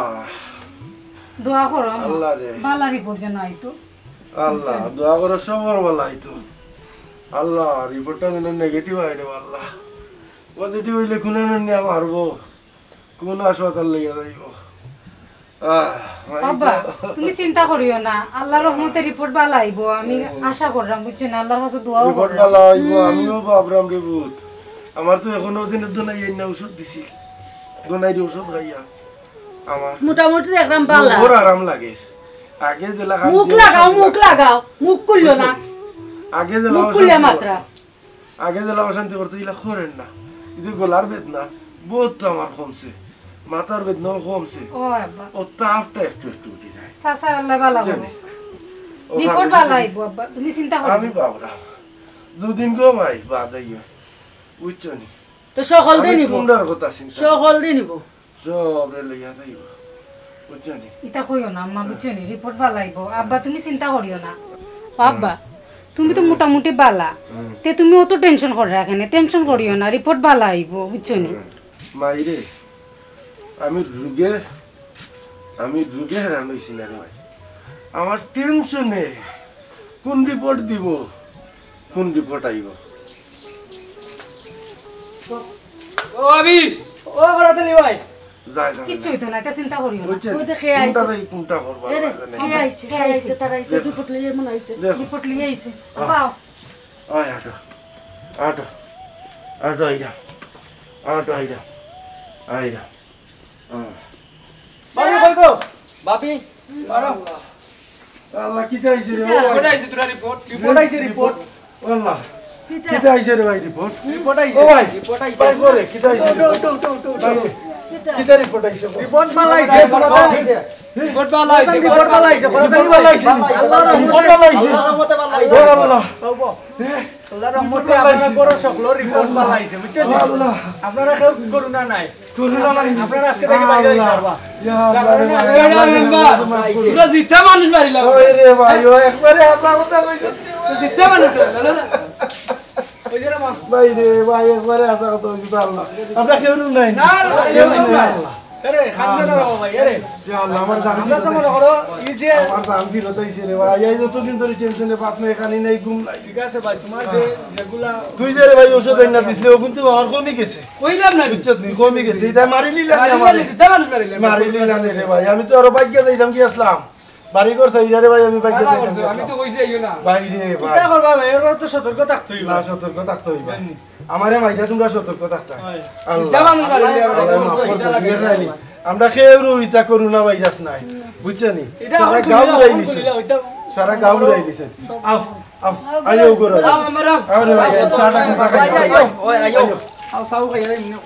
দোয়া করো, আম্মা। আল্লাহ রে। বালা রিপোর্ট যেন আইতো। আল্লাহ, দোয়া করো, সবর বালা আইতো। আল্লাহ, রিপোর্টটা যেন নেগেটিভ আয় রে, আল্লাহ। পজিটিভ অইলে কুনানো নিয়া মারবো, কুন হাসপাতাল লইয়া যাইবো। আহ, মাই আব্বা, গো। তুমি চিন্তা করিও না, আল্লাহর রহমতে রিপোর্ট বালা আইবো, আমি আশা করলাম, বুঝছো না, আল্লাহর কাছে দোয়াও রিপোর্ট করলাম। বালা আইবো, হুম। আমিও ভাবরাম রে পুত। আমার তো এখনো দিনের দোনাই এই না ঔষধ দিছি, দোনাইর ঔষধ খাইয়া। আমার মোটামুটি দেখলাম বালা। জবর আরাম লাগে। আগে যেলা খান মুখ দিয়ে লাগাও, অশান্তি মুখ লাগতো। লাগাও, মুখ খুললো না। আগে যেলা মুখ খুললে অশান্তি মাত্রা। করতো। আগে যেলা অশান্তি করতো, ইলা করের না। এই যে গলার বেদনা, বহুত তো আমার কমছে। মাথার বেদনাও কমছে। ও আব্বা। ও তাপটা একটু একটু উঠি যায়। চাচার আল্লাহ বালা জানি। করো। ও রিপোর্ট ভাবি বালা যদি আইবো আব্বা, তুমি চিন্তা করো আমি না। বাবরা। দুদিন গো মাই বাদ আইয়া। বুঝছো নি? তো সকল আমি দিন নিব। তোমরার কথা চিন্তা সকল দিন নিব। সবরে লইয়া যাইব। বুঝছো নি? ইতা কইও না, আম্মা, বুঝছো নি? রিপোর্ট বালা আইবো। আব্বা, তুমি চিন্তা করিও না। ও আব্বা, তুমি তো মোটামুটি বালা। হুম। তে তুমি অত টেনশন কররায় কেনে? টেনশন করিও না, রিপোর্ট বালা আইবো, বুঝছো নি? হুম। মাইরে, আমি রুগে, আমি রুগে হেরান অইছি না রে ভাই। আমার টেনশনে কোন রিপোর্ট দিব, কোন রিপোর্ট আইব। ও ভাবি, ও, বড় আলী ভাই। যাই, যাই, কিচ্ছু যাই। হইতো না, এটা চিন্তা করিও না। বুঝছেন? ওই দেখে আইছে। কোনটা দেখি কোনটা করবা, এ রে, লাগবে না। কে আইছে? কে আইছে? তারা আইছে, দেখো। রিপোর্ট লইয়া মনে আইছে। দেখো। রিপোর্ট লইয়া আইছে। আহ। বাও। আয়, আটো। আটো। আটো, আইরা। আটো, আইরা। আইরা। আহ। ভাবি, কই গো? ভাবি, মারো। আল্লাহ, কিতা আইছে রে? কিতা? ও ভাই। রিপোর্ট আইছে, তোরা রিপোর্ট। রিপোর্ট আইছে, রিপোর্ট। আল্লাহ। কিতা? কিতা আইছে রে ভাই রিপোর্ট? রিপোর্ট আইছে। ও ভাই, রিপোর্ট আইছে। ভাই করে, কিতা আইছে? উঠো, উঠো, উঠো, উঠো, উঠো। ভাই, কিতা রিপোর্ট আইছে? রিপোর্ট ভালা আইছে, রিপোর্ট ভালা আইছে। রিপোর্ট ভালা আইছে, রিপোর্ট ভালা আইছে। আল্লাহর রহমতে। রিপোর্ট ভালা আইছে। আল্লাহর রহমতে ভালা আইছে। ও আল্লাহ। বাবা। এ? আল্লাহর রহমতে রিপোর্ট ভালা আপনারা আইছে। বড় সকল রিপোর্ট ভালা আইছে, বুঝছেন? ও আল্লাহ। আপনারা কেউ করোনা নাই। করোনা নাই। আপনারা আজকে থেকে বাইরে হইতে আল্লাহ। পারবা। ইয়া আল্লাহ রে ভাই, আল্লাহ রে ভাই। তোমরা জিতা মানুষ বাড়িলা। ওই রে ভাই, ও একবারে হাছা কথা কইছস রে ভাই। জিতা মানুষ, না, না, না। ওই যে রে মা। ভাই রে ভাই, একবারে হাছা কথা কইছস তো আল্লাহ। আমরা কেউ নাই। না, না, কেউ কেউ নাই। নাই। আল্লাহ। আরে, খাদ্য না বাবা ভাই, আরে। ইয়া আল্লাহ, আমার জান আমরা তো ফিরত মনে আইছে। করো, এই যে আমার জান ফিরত আইছে রে ভাই। এই যতদিন ধরে টেনশনে ভাত নাই, খানি নাই, ঘুম নাই। ঠিক আছে ভাই, তোমার যে, যেগুলা তুই যে রে ভাই ঔষধ আইনা দিছলে, ওগুন তো আমার কমি গেছে। কইলাম না। বুঝছত নি? কমি গেছে। এটা মারি লিলা নি আমারে। মারি লিলা নি রে ভাই। আমি তো আরো বাইকে যাইতাম কি আসলাম। বাড়ি ঘর চাইরা রে ভাই, আমি বাইকে যাইতাম কি আমি আসলাম। তো কইছি আইও না। ভাই রে ভাই। কিতা করবা ভাই? এর তো সতর্ক থাকতে হইবা। না, সতর্ক থাকতে হইবা। জানি। আমারে মাইরা তোমরা সতর্ক থাকতা। হয়। আল্লাহ। কিতা মানুষ মারি লিলা, আল্লাহ মাফ করছে, বুঝার নাই নি। আমরা কেউ ইতা করোনা ভাইরাস নাই। বুঝছো নি? এটা সারা এখন গাঁও তুলিলা, উড়াই এখন নিছে। তুলিলা, ওইটা সারা গাঁও উড়াই নিছে। আও, আও, আইও ঘরে আও। আও, আমার আও। আও রে ভাই, এই চা টা খাই। আইও, আইও। আইও। আও, চাও খাই, এই নিও।